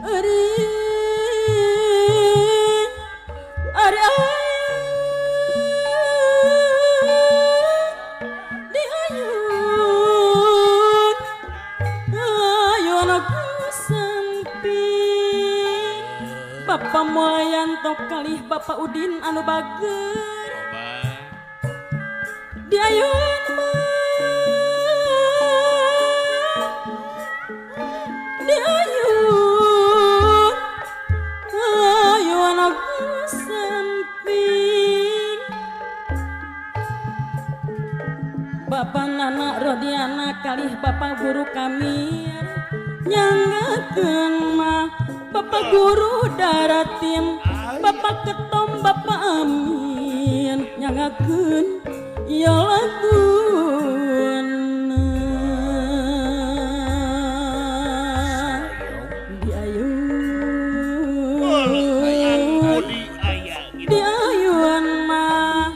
Ari ari di ayun ayun aku samping Bapak Mulyanto kalih Bapak Udin anu bager di ayun mah di ayun ayun aku samping Bapak Nana Rodiana kalih Bapak Guru Kamir nyanggakeun mah Bapak Guru Daratim Bapak Ketom Bapak Amin nyanggakeun ieu laguna di ayun di ayun mah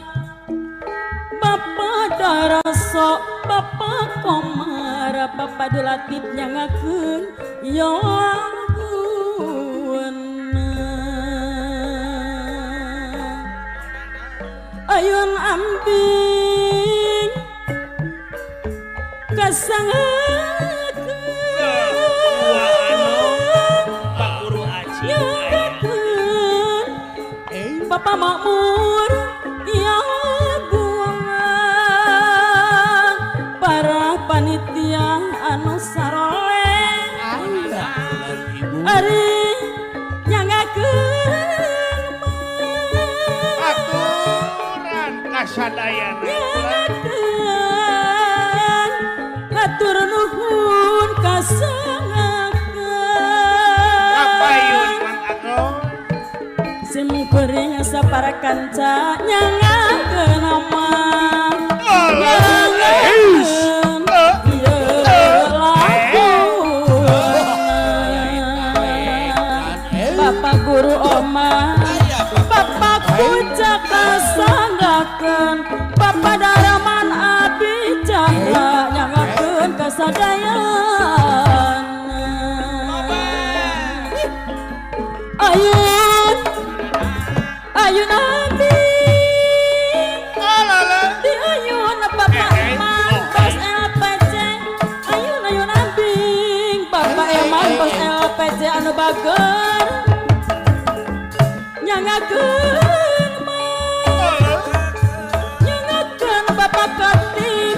Bapak Daraso Bapak Komar Bapak Dulatif nyangakeun ieu laguna ayun ambing kasangakeun Pak Guru Aji aya. nyangakeun Bapak Makmur ya bunga para panitia anu saroleh ari nyangakeun mah Aturan kasadayana. Nyangakeun hatur nuhun kasangakeun Kapayun Mang Agong. Sim kuring sapara kanca nyangakeun mah nyangakeun ieu laguna Bapak Guru Oma Bapak Kuca kasanggakeun Bapak Daraman Abi Cahya nyangakeun kasadayana Ayun ayun abi di ayun Bapak Eman bos LPC ayun ayun abing Bapak Eman bos LPC anu bager nyangakeun mah nyangakeun Bapak Katib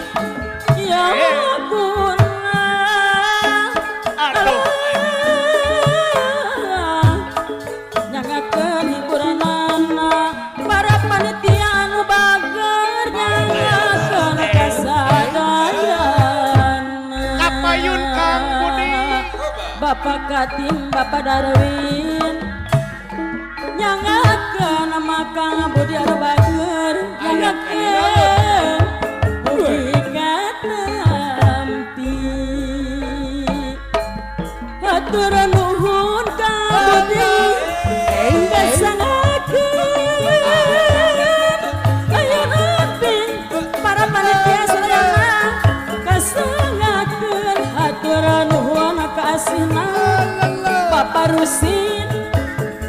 ya guna Aduh. Nyangakeun hiburanana para panitia anu bager nyangakeun kasadayana Kapayun Kang Budi. Bapak Katim Bapak Darwin nyangakeun Kang Budi anu bager nyangakeun mugi katampi hatur nuhun Kang Budi kasangakeun ayun abing para panitia sadayana kasangakeun hatur nuhun kaasihna Bapak Rusin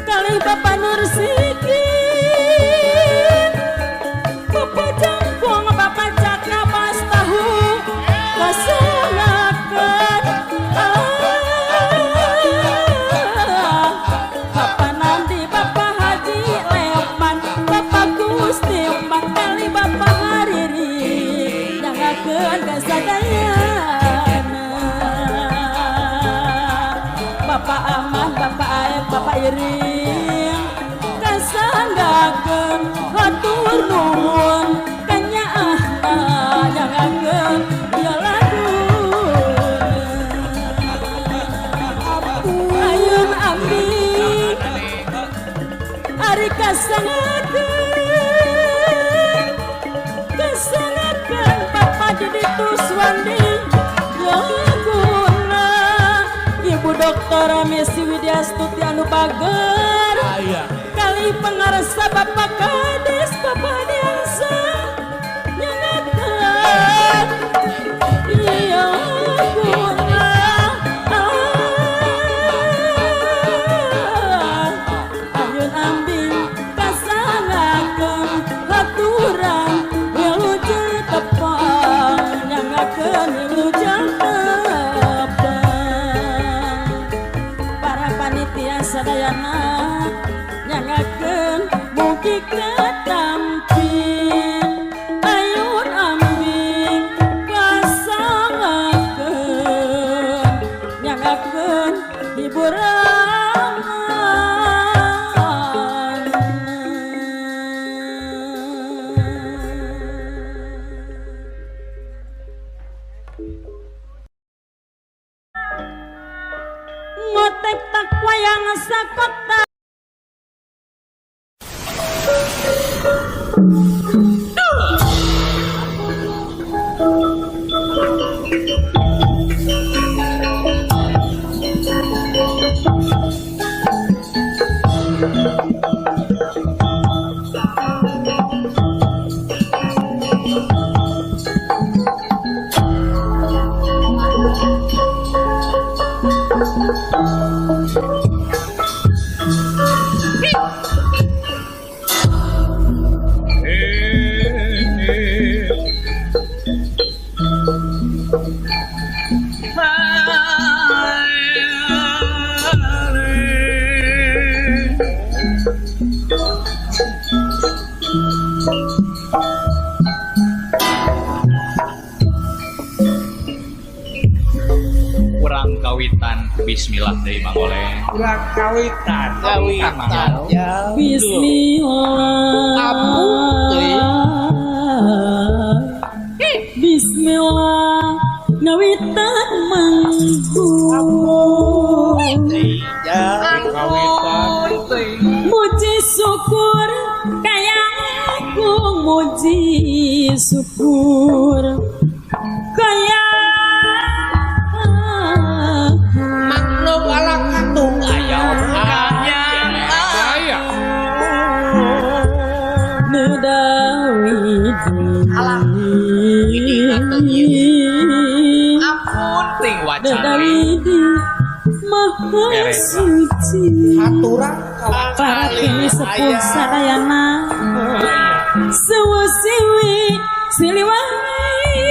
kalih Bapak Nursikin Bapak Jangkung Bapak Cakra Bastahu kasangakeun Bapak Nandi Bapak Haji Leman Bapak Gusti Uman kalih Bapak Hariri nyangakeun kasadayana Bapak Ahmad Bapak Aep Bapak Iring kasanggakeun hatur nuhun kanyaahna nyangakeun ieu laguna ayun ambing ari kasangakeun kasangakeun Bapak Didi Tuswandi ya guna Ibu Doktor Messi Widyastuti anu bager kali pangarsa Bapak Kades Bapak Diansa nyangakeun ieu guna. panitia sadayana nyangakeun mugi katampi ayun ambing kasangakeun nyangakeun hiburan. Ngotek tak wayang sakota. Kurang kawitan bismillah deui Mang Oleh. Kurang kawitan. Kawitan. Ya. Bismillah. Bismillah ngawitan mangku. Kawitan. Muji syukur kaya aku muji syukur kaya maklum ala katung aya Saya. Alah, Ampun ting wacana. Nedawidi Maha Suci haturang para kini sepuh sadayana sewusiwi siliwangi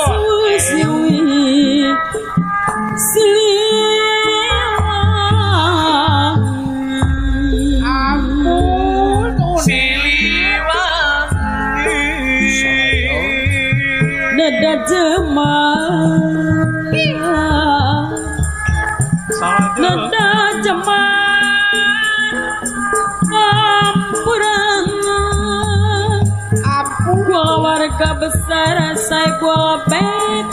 sewusiwi siliwangi ampun Siliwangi. Neda jemah neda jemah ampuran ampun keluarga besar saya gobek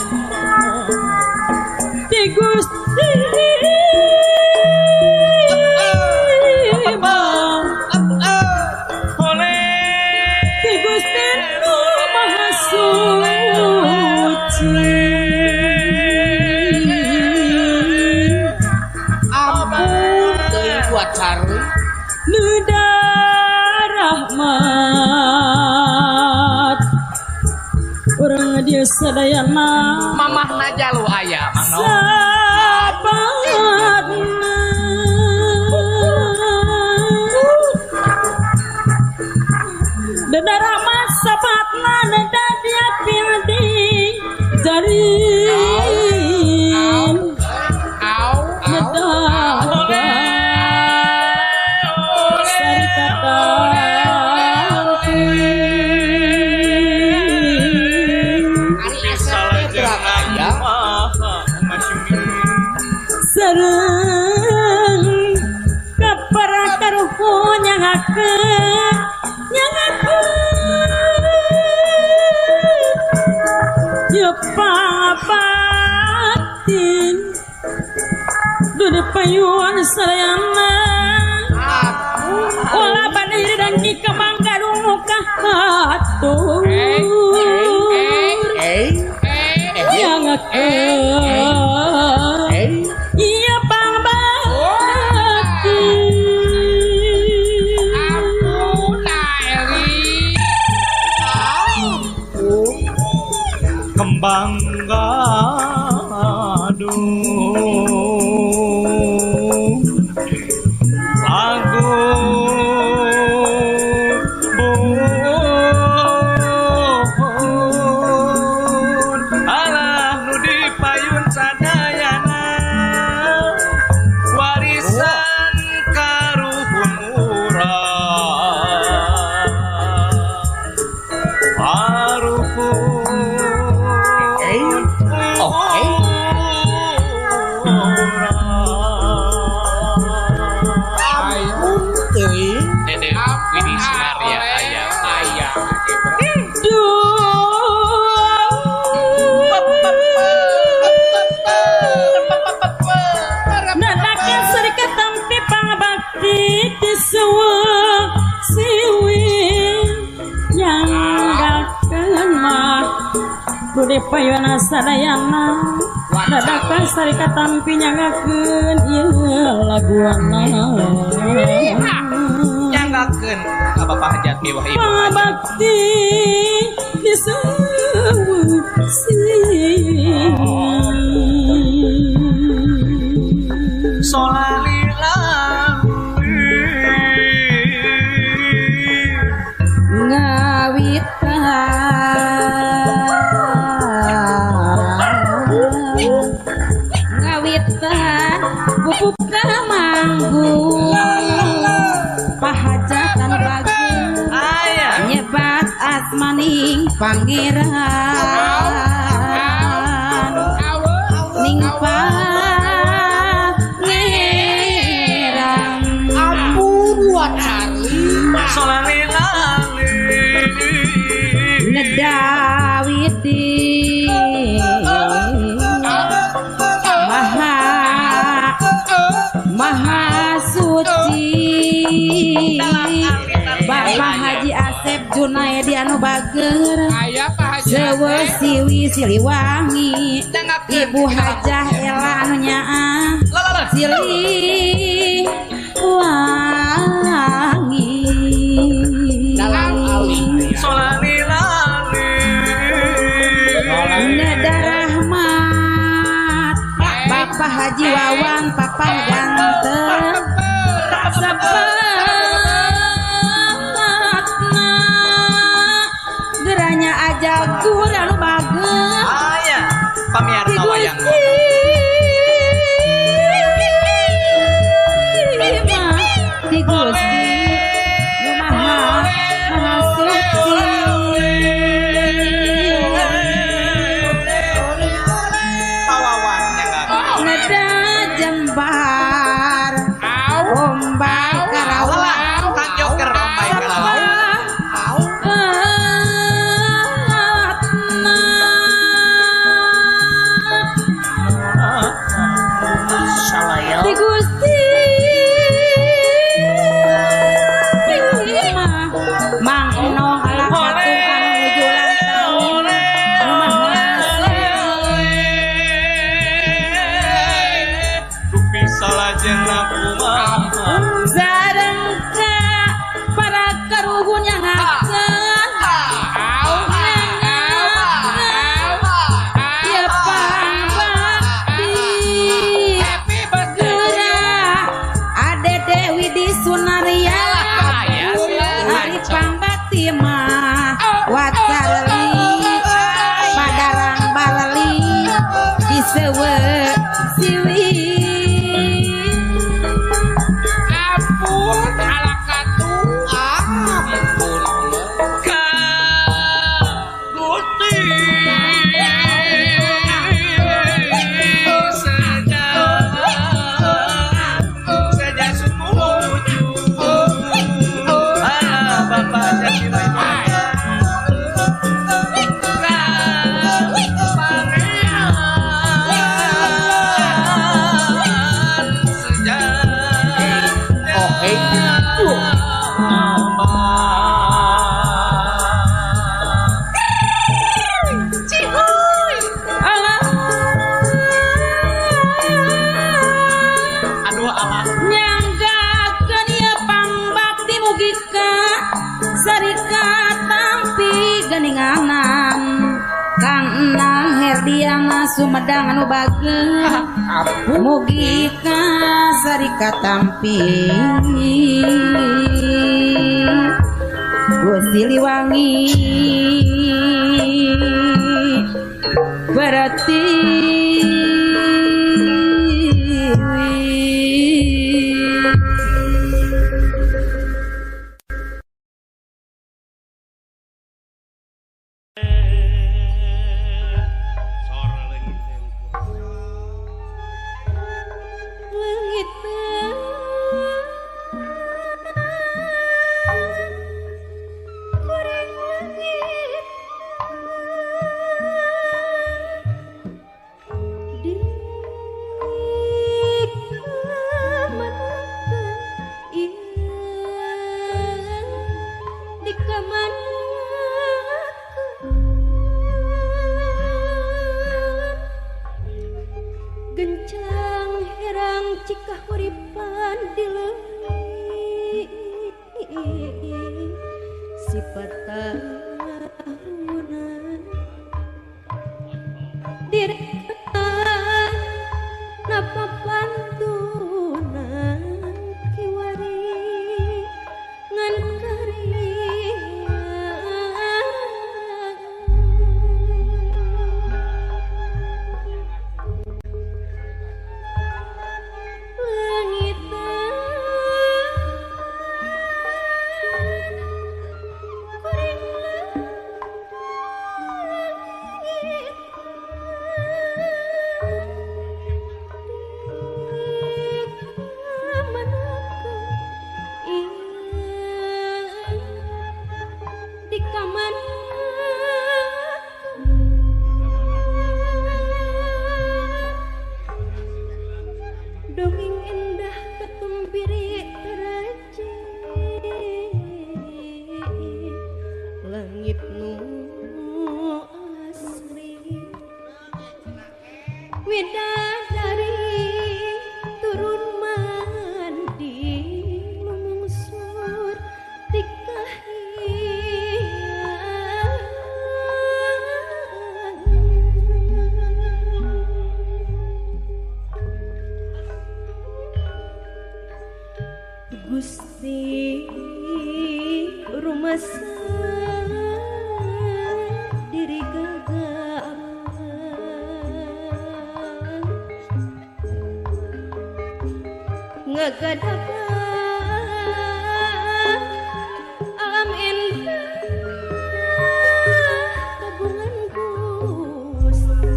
di Gusti di Gusti Nu Maha Suci ampun teuing kuacar Nuda rahmat orang dia sadayana Mamahna jalu aya Mang Nong. Sapatna Deda rahmat sapatna deda dia pildi jarin au Neda sari kata ari asal berat aya Sareng kapara karuhun nyangakeun nyangakeun ya pangapatin duh payun sarayana ampun ulah badai dangki kemang gadung muka hatur nyangakeun iya pang bakti ampun Eri ampun Kembang gadung agung bun alah nu dipayun sadayana. Dadakan serikat tampi pangabakti di sewa siwi nyanggakeun mah kudu payona sadayana. Dadakan serikat tampi nyanggakeun ieu laguana. Nyanggakeun ka Bapak Hajat miwah Ibu Hajat. Pangabakti di sewa siwi. Ngawitan bubuk kamanggung pahajatan bagus nyebat asmaning pangeran ning pangeran ampun Charlie nedawiti maha maha suci Bapak Haji Asep Junaedi anu bager Sewe Siwi Siliwangi Ibu Hajah Ela anu nyaah Siliwangi Nada Rahmat Bapak Haji Wawan Papa ganteng sepatna geranya aja kurang bagus aya pamiarsa wayang di Gusti nu maha maha suci nada jembar ombak Karawang Joker ombak Karawang di Gusti Mang Enong ala katung anu nuju ulang tahun nu maha sareng ka para karuhun yang hakeun ya pangbakti geura Ade Dewi di Sunaria hari pangbakti mah wacarli padarang balali di sewe siwi ampun ala katu ampun ka Gusti saja sumuju Bapak jadi aduh alah nyanggakeun ieu pangbakti mugi ka sarikat tampi geninganan Kang Enang Herdiana Sumedang anu bager mugi ka sarikat tampi Gusti Siliwangi berarti Gusti rumasa diri gagal ngagadakan alam indah kagungan Gusti.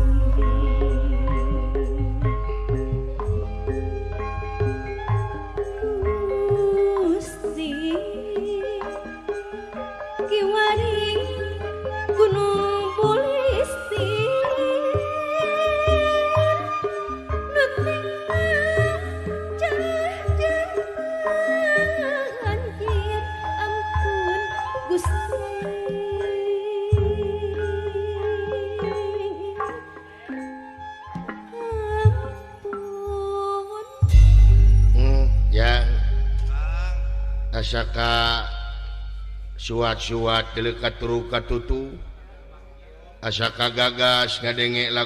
Gusti kiwaring gunung polisi nu tinggal anjir ampun Gusti. Ampun. Ya asaka suat-suat deuleuh ka turu katutu asaka gagas ngadenge lagu.